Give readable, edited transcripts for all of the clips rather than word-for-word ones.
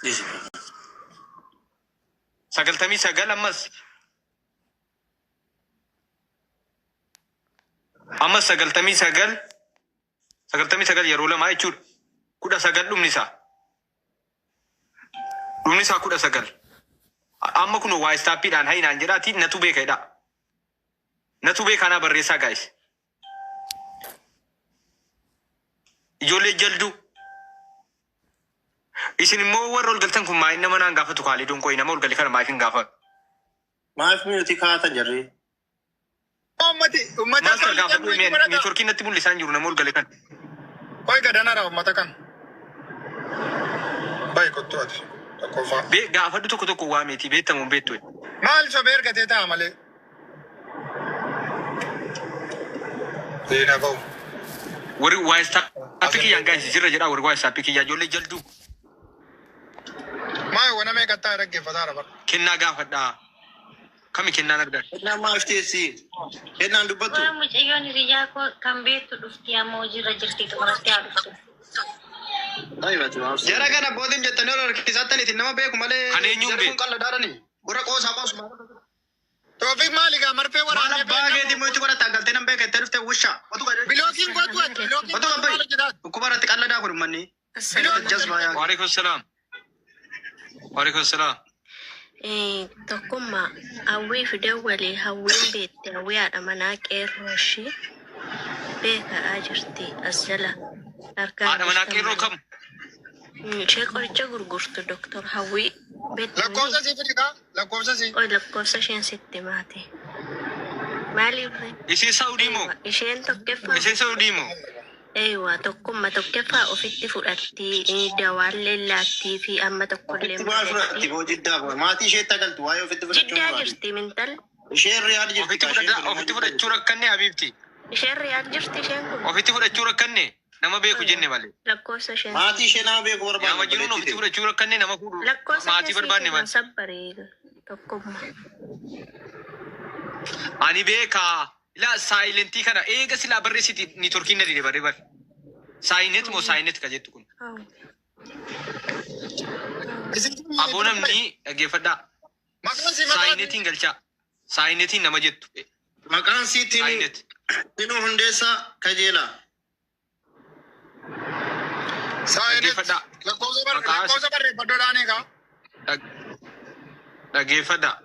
Dhiisi. 99 ammas. Ammas 99 99 yeroo lamaa jechuudha. 19 dhumni isaa. Dhumni isaa 19. Amma kun WhatsAppiidhaan hi naan jedhaati natu beeka jedhaa. Natu beekaa naa barreessaa guys. Ijoollee jalduu. Isin immoo warra ol galtan kun maayii nama naan gaafatu kaalidoon qoyi nama ol gale kana maayif hin gaafatu. Maaf mute kaatan jarri? Ummati ummata Master akka gaafadhu mute godhata. networkiin natti mul'isaa hin jiru nama ol gale kana. Qoy gadanara ummata kan. Bayi kottu ati. Tokkoffaa. Bee gaafadhu tokko tokko waa meetii beektamu hin beektu. Maal sobee ergatee ta'a malee. Diina ba'u. Warri WhatsApp kiyyaan guys jirra jedhaa warri WhatsApp kiyyaa ijoollee jalduu Maa wana meeqattaa dhaggeeffataa bara. Kennaa gaafadhaa. Kami kennaan argan? Kennaan maaf teessi? Kennaan dubbattu? Waa mucayyoon hiriyyaa koo kan beektu dhufti amma hojiirra jirti xumurattee haa dhuftu. Tayyibati maaf Jara seenti? kana abbootiin jettanii ol harkisattaniiti nama beeku malee Kan eenyuun jarri kun beektu? qalladaadhani. Warra qoosaa qoosu. Toofiq maali gaa marfee Maal waraanee abbaa beekamu. keetii mo'itti godhatta galtee nan beeka itti dhufte wusha. Otu gad Blockiin gootu ati blockiin otu gootu gabbai. maal hojjetaati? Dhukkuba irratti qalladaa kun ummanni. Blockiin Jazbaa yaa. Waalaikum salaam. Waalaikum salaam. Tokkummaa hawwii fi dawwalee hawwiin beekte hawwii haadha manaa qeerroo ishii beekaa jirti as jala harkaa Haadha manaa jirtan qeerroo malee. kam? Ishee qoricha gurgurtu Doktor Hawwii beektamii? Lakkoofsa sii fidi kaa lakkoofsa sii. Qoy lakkoofsa isheen sitti maate. Maaliif ree? Isiin Saudii moo? Eeywa isheen tokkoffaa Isiin Saudii moo? Eeywa tokkumma tokkoffaa ofitti fudhatti dawaallee laattii fi amma tokkollee Ofitti maal fudhatti maletti. boo jiddaa boo maatii isheetti agaltu waa'ee ofitti fudhachuu Jiddaa barbaade. jirti mintal. Isheen Riyaad jirti Ofitti kaa isheen fudhadhaa kun ofitti immoo jiddaa fudhachuu jirti. rakkanne habiibti. Isheen Riyaad jirti isheen kun. Ofitti fudhachuu rakkanne nama beeku Eeywa jenne malee. lakkoofsa isheen Maatii siif. ishee nama beeku Yaa barbaanne majnuun obboleettii ofitti ta'e. fudhachuu rakkanne nama fuudhu Lakkoofsa maatii ishee siif barbaanne himan malee. sabbarii tokkumma. Ani beekaa ilaa silentii kana eega silaa barreessiti networkiin na dide barree bar. Saayinet moo saayinet ka jettu kun. Isin Aboo namni dhaggeeffadhaa. maqaan sii maqaan sii. Saayinetiin galchaa. Saayinetiin nama jettu. Maqaan sii Tinuu Saayinet. Tinuu Hundeessaa Kajeelaa. Saayinet Dhaggeeffadhaa. lakkoofsa barre Maqaa lakkoofsa barreeffadhoodhaan egaa. Dhaggeeffadhaa.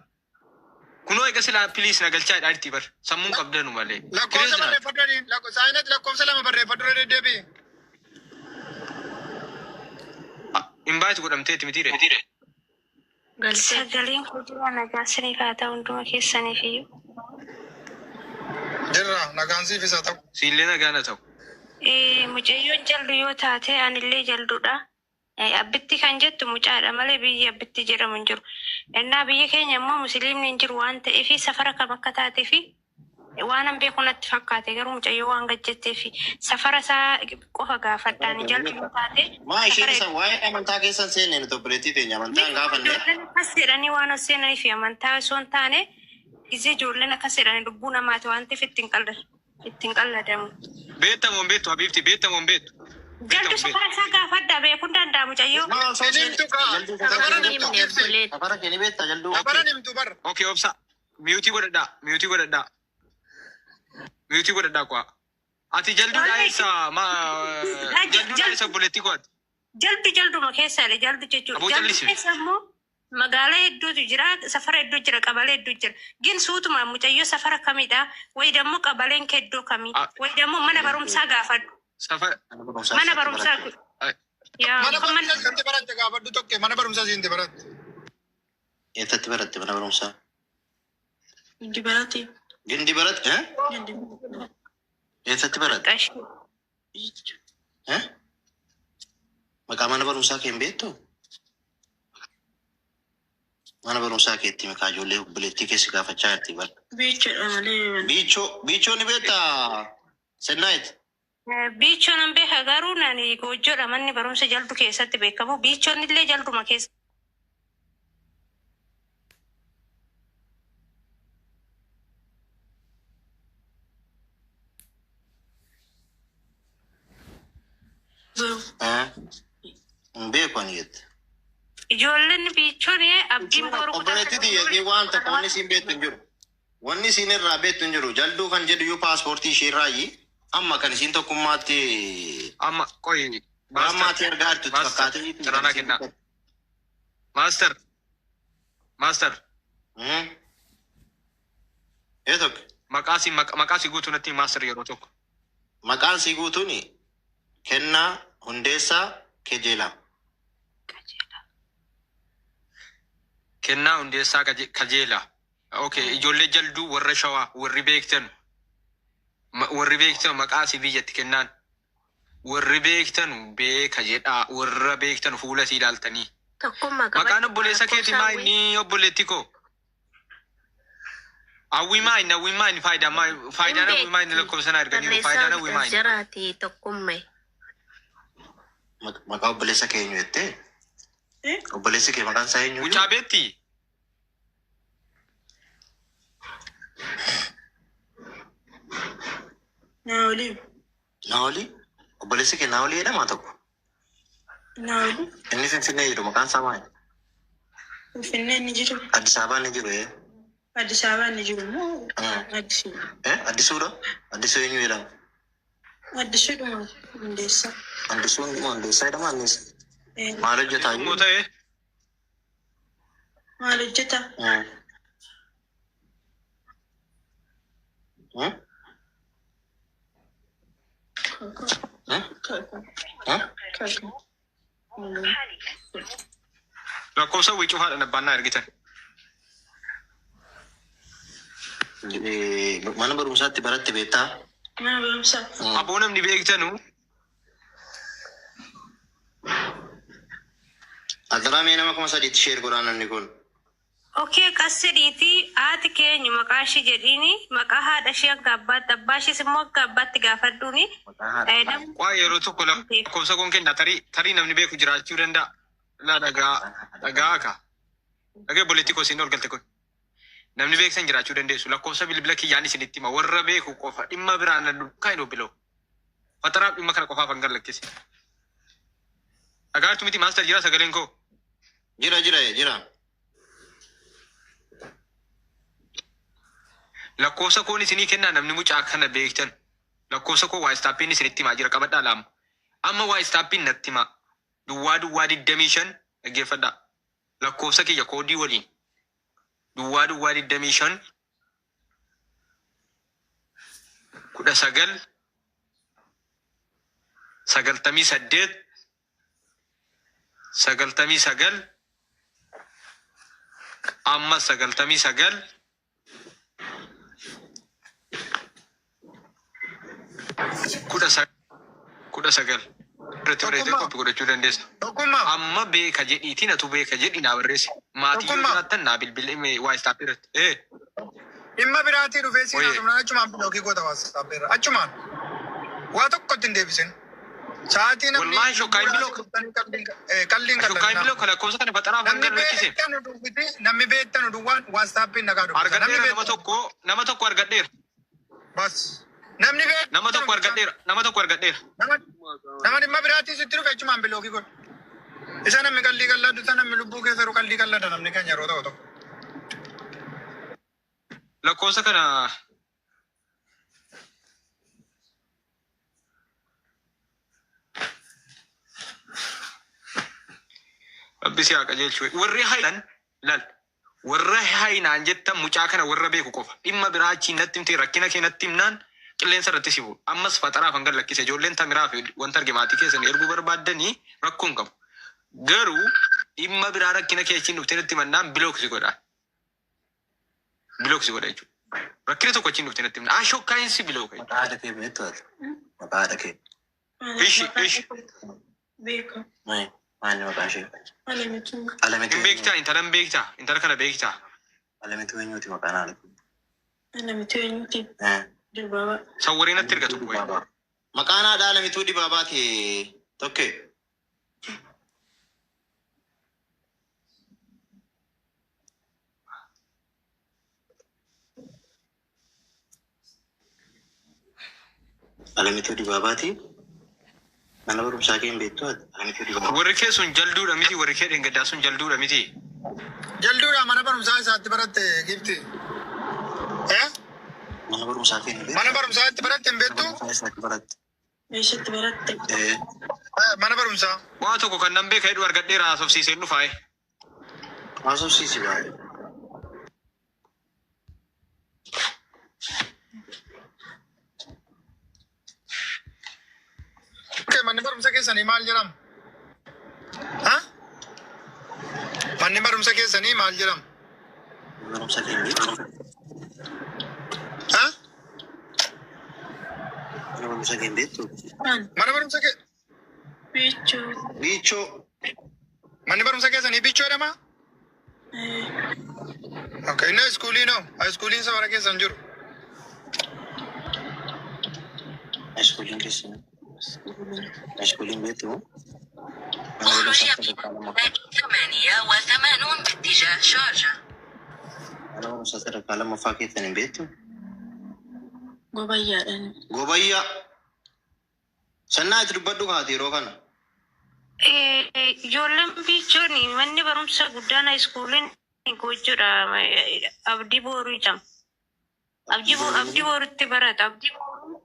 Kunoo eega silaa please na galchaa jedhaa jirti bar. Sammuun qabdanu malee. Lakkoofsa Kireezi naati. barreeffadhoodhaan saayinet lakkoofsa lama barreeffadhoo deddeebi'i. Invite godhamteeti mitiire. Galtee. Sagaleen koo jira nagaa siniif haa ta'u hunduma keessaniif iyyuu. Jirra nagaan siif isa ta'u. Siillee nagaan haa ta'u. Mucayyoon jaldu yoo taate anillee jalduudha. Abbitti kan jettu mucaadha malee biyyi abbitti jedhamu hin jiru. Innaa biyya keenya immoo musliimni hin jiru waan ta'eef safara kam akka taatee fi waan an beeku natti fakkaate garuu mucayyoo waan gajjettee fi safara isaa qofa gaafadhaan jaldu yoo taate Maa isheen safara isa waa'ee amantaa keessan seenne nuti obboleettii teenya amantaa hin miti gaafanne. ijoolleen akkas jedhanii waan ol seenanii fi amantaa osoo hin taane gisee ijoolleen akkas jedhanii lubbuu namaati waan ta'eef ittiin qal'atu. Ittiin qalladamu. Beektamoo hin beektu habiibti beektamoo hin beektu. Jaldu Beektamoo hin beektu. safara isaa gaafadhaa beekuun danda'a mucayyoo. Maa osoo Hin seen himtu kaa jalduu Safara safara safara hin himtu himne ibsi. obboleetti. safara kee ni beektaa jalduu. Okay. Safara himtu bar. Okay obsa. Mute godhadhaa. Mute godhadhaa. Mute godhadhaa kuwa. Ati jalduudhaa Wallahi eessa ma jalduudhaa eessa jaldu obboleettii kooti? jaldu jalduma keessadha jaldu jechuudha. Aboo Jaldu callisi. keessa immoo magaalaa hedduutu jira, safara hedduu jira, qabalee hedduu jira. Gin suutuma mucayyoo safara kamidha? Wayi dammoo qabaleen kee iddoo kamii? Wayi dammoo mana barumsaa gaafadhu. Safara Mana barumsaa Mana eessatti barumsaa baratte? yaa Mana kan mana barumsa isiinti baratte gaafadhu tokke mana barumsa isiinti baratte. Eessatti baratte mana barumsaa? Gindi barate. Gindi baratte? Eh? Gindi. Eessatti baratte? qashii. Eh? Maqaa mana barumsaa kee hin beektu? Mana barumsaa keetti maqaa ijoollee obboleettii keessi gaafachaa jirti bara. Biichoodha malee. Biichoo biichoo ni beektaa? Sennaayit. Biichoon an beeka garuu nani goojjoodha manni barumsa jaldu keessatti beekamu. Biichoon illee jalduma keessa. Eh? Hin beeku ani jette. Ijoolleen biichoon abdiin boru kutaa Obboleettii xiyyeetii waan tokko wanni isiin beektu hin jiru. Wanni isiin irraa beektu hin jiru. Jalduu kan jedhu iyyuu paaspoortii ishee irraayi. Amma kan isiin tokkummaatti Amma qoyi. waan maatii argaa jirtu itti Master, fakkaatee. Carraa kennaa. Master. Master. Ee tokko. Maqaa si guutuu natti himi, Master, yeroo tokko. Maqaan sii guutuun Kennaa Hundeessaa Kejeelaa. Kennaa Hundeessaa Kajeelaa. Okay, ijoollee Jalduu warra Shawaa warri beektan. Warri beektan maqaa si biyyatti kennaan. Warri beektan beeka jedhaa, warra beektan fuula si ilaaltanii. Tokkummaa Maqaan obboleessa keetii maa inni, obboleetti koo? Hawwii maa inni, hawwii maa inni, faayidaa maa, faayidaan hawwii maa inni, lakkoofsa naa erganiiru, faayidaan hawwii maa inni? Jaraati tokkummaa. Maqaa obboleessa kee eenyu jettee? Obboleessi kee maqaan isaa eenyu? Mucaa beektii? Naawolii. Naawolii? Obboleessi kee Naawolii jedhamaa tokko? Naawolii. Inni Finfinnee jiru maqaan isaa maali? Finfinnee ni jiru. Addis Ababaa ni jiru ee? Addis Ababaa ni jiru moo? Addisuu. Eh? Addisuudha? Addisuu eenyu jedhama? Addisuudhuma Hundeessaa. Addisuu Hundeessaa jedhama innis? Maal hojjetaa Immoo jiru? ta'e Maal hojjeta? Hmm? Hmm? Hmm? Lakkoofsa hawwii cufaadha nabbaannaa ergitan. Mana barumsaatti baratte beektaa? Mana barumsaa. Aboo namni beektanu. Adaraa mee nama 3000tti share godhaa namni kun. Okay, qassidhiiti haati keenya maqaa ishee jedhiini, maqaa haadha ishee akka abbaatti, abbaa ishees immoo akka abbaatti gaafadhuuni. Maqaa haadha. Waa yeroo tokko lakkoofsa koon kenna, tarii namni beeku jiraachuu danda'a. Laa, dhagaa dhagaa ka. Dhagee, obboleettii koo isiin ol galte kun. Namni beeksan jiraachuu dandeessu. Lakkoofsa bilbila kiyyaan isinitti hima. Warra beeku qofa, dhimma biraan na duukaa hin biloo. Fataraaf dhimma kana qofaaf hangan lakkise. Dhagaartu miti, Master, jira sagaleen koo? Jira, jira, jira. Lakkoofsa koon isinii kennaa, namni mucaa kana beektan. Lakkoofsa koo WhatsAppiin isinitti himaa jira, qabadhaa laamu. Amma WhatsAppiin natti himaa. 0025, dhaggeeffadhaa. Lakkoofsa kiyya koodii waliin. 0025 19 98 99 amma 99 19 irratti barreessee Tokkummaa. Copy godhachuu dandeessa. Tokkummaa. Amma beeka jedhiitii, natu beeka jedhi naa barreessi. Maatii yoo Tokkummaa. jiraattan naa bilbilee WhatsApp irratti. Dhimma biraatii dhufee siin Oye. haasofnaan achumaan block goota WhatsApp irra. Achumaan. Waa tokkotti hin deebisin. Sa'aatii namni Wallaahi shokkaan block. Qalliin Shokkaan block, lakkoofsa kana faxaraaf Namni hangan rakkise. beektanu dubbiti, namni beektanu duwwaan WhatsAppiin nagaa dubbisa. Namni Argadheera nama beektanu tokko, nama tokko argadheera. Bas. Namni beektanu Nama tokko argadheera. Nama tokko argadheera. Nama dhimma biraatii sitti dhufe achumaan block godhu. Isa namni qallii qalladhu, isa namni lubbuu keessa jiru qallii qallada namni keenya yeroo ta'u tokko. Lakkoofsa kana Rabbi si haa qajeelchu. Warri hayinan lal. Warra hayinaan jettan mucaa kana warra beeku qofa. Dhimma biraa achiin natti himtee rakkina kee natti himnaan qilleensa irratti si fuudha. Ammas faxaraaf hangan lakkise, ijoolleen tamiraa fi wanta arge maatii keessan erguu barbaaddanii rakkoo hin qabu. Garuu dhimma biraa rakkina kee achiin dhuftee natti himannaan block si godha. Block si godha jechuudha. Rakkina tokko achiin dhuftee natti himna. Ah, shokkaa'insi block. Maqaa haadha kee beektu ati? Maqaa haadha kee. Ishi ishi. Beeka. Maali? Maali maqaan ishee? Alamituu. Alamituu. Hin beektaa, intala hin beektaa, intala kana beektaa. Alamituu eenyuti maqaan haadha kee? Alamituu eenyuti? Eh. Dibaabaa. Sawwaree natti erga tokko wayi. Maqaan haadha Alamituu Dibaabaati tokke. Alamituu Dibaabaati. Mana barumsaa kee hin beektu ati? Alamituu Dibaabaa. Warri kee sun jalduudha miti, warri kee dheengaddaa sun jalduudha miti. Jalduudha mana barumsaa isaatti baratte gifti. Eh? Mana barumsaa kee hin beektu? Mana barumsaa itti baratte hin Mana beektu? barumsaa isaatti baratte. Eessatti baratte? Eh, Mana barumsaa. Waa tokko kan nan beeka jedhu argadheera haasofsiiseen dhufaaye. Haasofsiisi baay'ee. Okay, manni barumsa keessanii maal jedhama? Ha? Manni barumsa keessanii maal jedhama? Mana barumsaa kee hin beektu? Ha? Mana barumsaa kee hin beektu? An Mana barumsa kee bichuu. Biichoo. Manni barumsa keessanii bichoo jedhama? Eh, Okay, inni iskuulii noo? Iskuuliin safara keessa hin jiru. Iskuuliin keessan. Iskuuliin beektu? Mana barumsaa sadarkaa lammaffaa. 88 باتجاه شارجة. Mana barumsaa sadarkaa lammaffaa keessan hin beektu? Gobayyaadhaan. Gobayyaa. Sannaa itti dubbadhu kaati yeroo kana. Ijoolleen biichoon manni barumsa guddaan iskuuliin gochuudha. Abdii Booruu jedhama. Abdii Boorutti barata. Abdii Booruu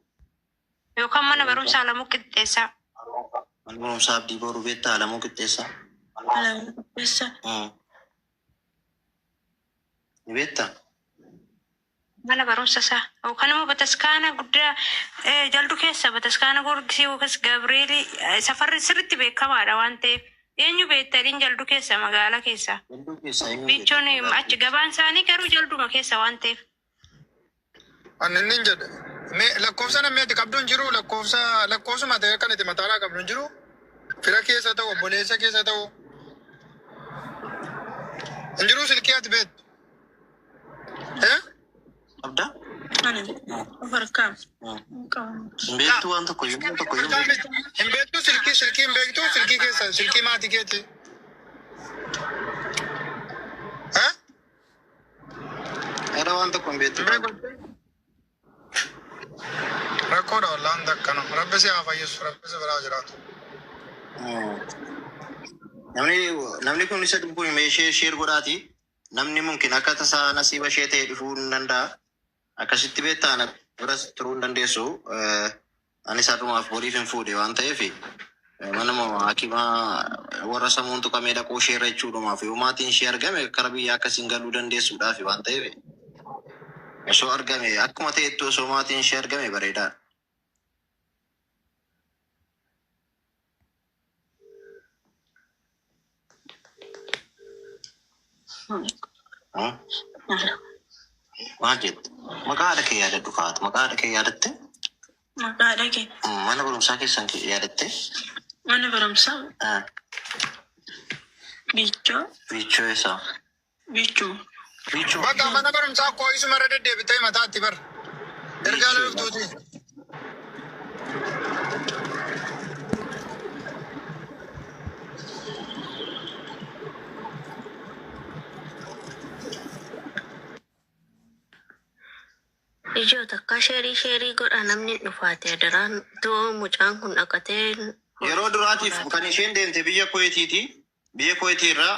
yookaan mana barumsaa Alamuu Qixxeessaa. Mana barumsaa Abdii Booruu beektaa Alamuu Qixxeessaa? Alamuu Qixxeessaa. Ni beektaa? Mana barumsa isaa yookaan immoo bataskaana guddaa jaldu keessa bataskaana Goorgisii yookaas Gabreelii safarri sirriitti beekamaadha waan ta'eef eenyu beektaniin jaldu keessa magaalaa keessa. Jalduu keessaa eenyu Biichoon beekta? Achi gabaan isaanii garuu jalduma keessa waan ta'eef. Ani inni hin jedhe. Mee lakkoofsa namni ati qabdu hin jiru lakkoofsa lakkoofsuma ta'e kan itti mataadhaa qabdu hin jiru. Fira keessa ta'u obboleessa keessa ta'u. Hin jiru silkii ati beektu. Eh? Qabdaa? Ani of harkaa hin qabu. Hin beektu waan tokko iyyuu waan tokko iyyuu hin beektu. Hin beektu silkii silkii hin beektu silkii keessa silkii maatii keeti. Eh? Era waan tokko hin beektu. Hin beeku. Rakkoodha wallaan takkana. Rabbi si haa fayyisu rabbi si biraa jiraatu. Namni kun isa dhufu himee ishee share godhaati. Namni mumkin akka tasaa nasiiba ishee ta'e dhufuu hin danda'a. Akkasitti beektaa na biras turuu hin dandeessu. Anis har'umaaf boriif hin fuudhe waan ta'eef mana hakimaa warra sammuun tuqamee dhaquu ishee irra jechuudhumaaf yoo maatiin ishee argame kara biyya akkasiin galuu dandeessuudhaaf waan ta'eef osoo argame akkuma ta'ettu osoo maatiin ishee argame bareedaadha. Maal jette? Maqaa haadha kee yaadadhu kaatu. Maqaa haadha kee yaadatte? Maqaa haadha kee. Mana barumsaa keessan yaadatte? Mana barumsaa biichoo. Biichoo eessaa? Biichuu. Biichoo. Bakka mana barumsaa koo isuma irra deddeebitee mataatti bar. Ergaa loltuuti. Ijoo takka share share godha namni hin dhufaate adaraan too mucaan kun dhaqatee Yeroo duraatiif kan isheen deemte biyya Kuweetiiti. Biyya Kuweetii irraa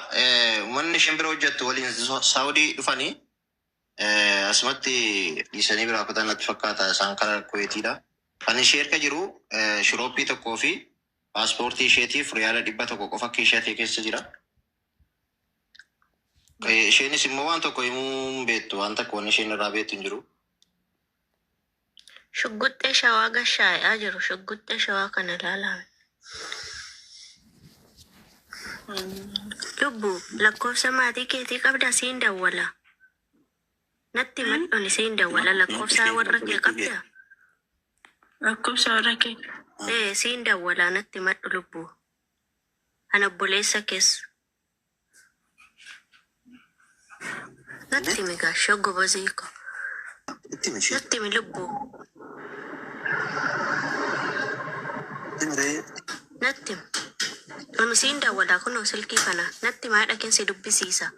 uummanni isheen bira hojjettu waliin Saawudii dhufanii asumatti dhiisanii biraa kutan natti fakkaata isaan karaa Kuweetiidha. Kan ishee harka jiru shirooppii tokkoo fi paaspoortii isheetiif riyaala 100 qofa kiishaa keessa jira. Isheenis immoo waan tokko himuu hin beektu waan takka wanni isheen irraa beektu hin jiru. Shugguxxee shawaa gashaa'aa jiru. Shugguxxee shawaa kana ilaalaa. Lubbu lakkoofsa maatii keetii qabda siin dawwala. Natti maddoon siin dawwala lakkoofsa warra kee qabda. Lakkoofsa warra kee. Ee siin dawwala natti madhu lubbu. Ana obboleessa keessa. Natti mi gaashoo gobozii ko. Itti mishee. Natti mi lubbu. Itti miree. Natti mi. Ani siin dawwala kunoo silkii kana. Natti maadha keessa dubbisiisa.